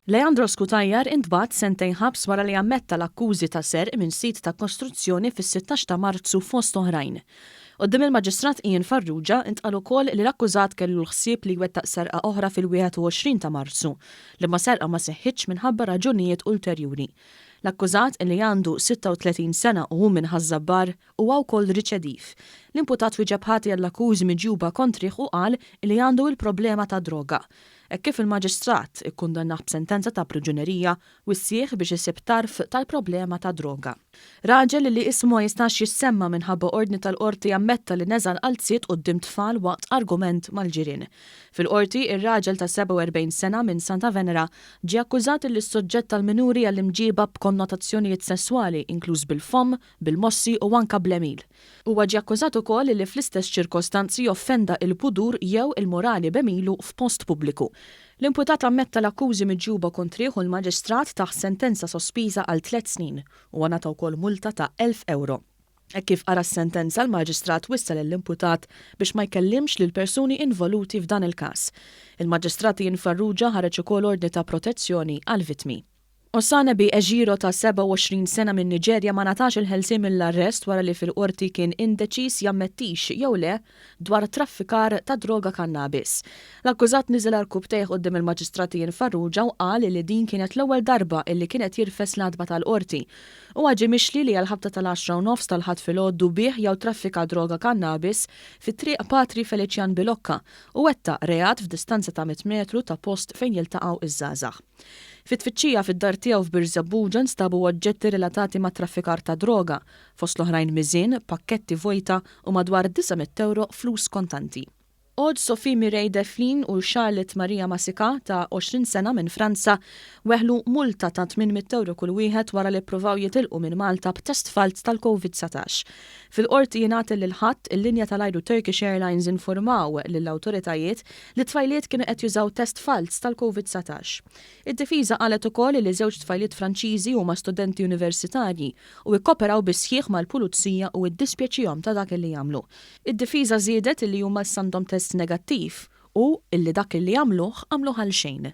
Leandro Cutajar intbagħat sentejn ħabs wara li ammetta l-akkużi ta' serq minn sit ta' kostruzzjoni fis-16 ta' Marzu fost oħrajn. Quddiem il-Maġistrat Ian Farrugia intqal ukoll li l-akkużat kellu l-ħsieb li jwettaq serqa oħra fil-21 ta' Marzu, liema serqa ma seħħitx minħabba raġunijiet ulterjuri. L-akkużat, li għandu 36 sena u hu minn Ħaż-Żabbar, huwa wkoll riċediv. L-imputat wieġeb ħati għall-akkużi miġjuba kontrih u qal li għandu il-problema tad-droga. Hekk kif il-Maġistrat ikkundannah b'sentenza ta' priġunerija, wissieh biex isib tarf tal-problema tad-droga. Raġel li ismu ma jistax jissemma minħabba ordni tal-Qorti ammetta li neża' l-qalziet quddiem tfal waqt argument mal-ġirien. Fil-Qorti, ir-raġel ta' 47 sena minn Santa Venera ġie akkużat li ssoġġetta l-minuri għall-imġieba b'konnotazzjonijiet sesswali inkluż bil-fomm, bil-mossi u anka bl-għemil. Huwa ġie akkużat ukoll li fl-istess ċirkostanzi offenda il-pudur jew il-morali b'għemilu f'post pubbliku. L-imputat ammetta l-akkużi miġjuba kontrih u l-Maġistrat tah sentenza sospiża għal tlett snin. Huwa ngħata wkoll multa ta' 1,000 ewro. Hekk kif qara s-sentenza l-Maġistrat wissa lill-imputat biex ma jkellimx lill-persuni involuti f'dan il-każ. Il-Maġistrat Ian Farrugia ħareġ ukoll ordni ta' protezzjoni għall-vittmi. Osanebi Ejiro ta' 27 sena minn Niġerja ma ngħatax il-ħelsien mill-arrest wara li fil-Qorti kien indeċiż jammettix jew le dwar traffikar ta' droga kannabis. L-akkużat niżel għarkupptejh quddiem il-Maġistrat Ian Farrugia u qal li din kienet l-ewwel darba illi kien qed jirfes l-għatba tal-Qorti. Huwa ġie mixli li għall-ħabta tal-għaxra u nofs tal-Ħadd filgħodu biegħ jew traffika droga kannabis fi Triq Patri Feliċjan Bilocca u wettaq reat f'distanza ta' mitt metru ta' post fejn jiltaqgħu ż-żgħażagħ. Fi tfittxija fid-dar tiegħu f'Birżebbuġa nstabu oġġetti relatati mat-traffikar ta' droga, fost l-oħrajn miżien, pakketti vojta u madwar 900 ewro flus kontanti. Aude Sophie Mireille Deflin u Charlotte Maria Massica ta' 20 sena minn Franza weħlu multa ta' 800 ewro kull wieħed wara li ppruvaw jitilqu minn Malta b'test falz tal-Covid 19. Fil-Qorti jingħad illi l-Ħadd, il-linja tal-ajru Turkish Airlines infurmaw lill-awtoritajiet li t-tfajliet kienu qed jużaw test falz tal-Covid 19. Id-difiża qalet ukoll li żewġ tfajliet Franċiżi huma studenti universitarji u ikkoperaw bis-sħiħ mal-pulizija u iddispjaċihom ta' dak li għamlu. Id-difiża żiedet illi huma issa għandhom test negattiv u illi dak illi għamluh għamluh għalxejn.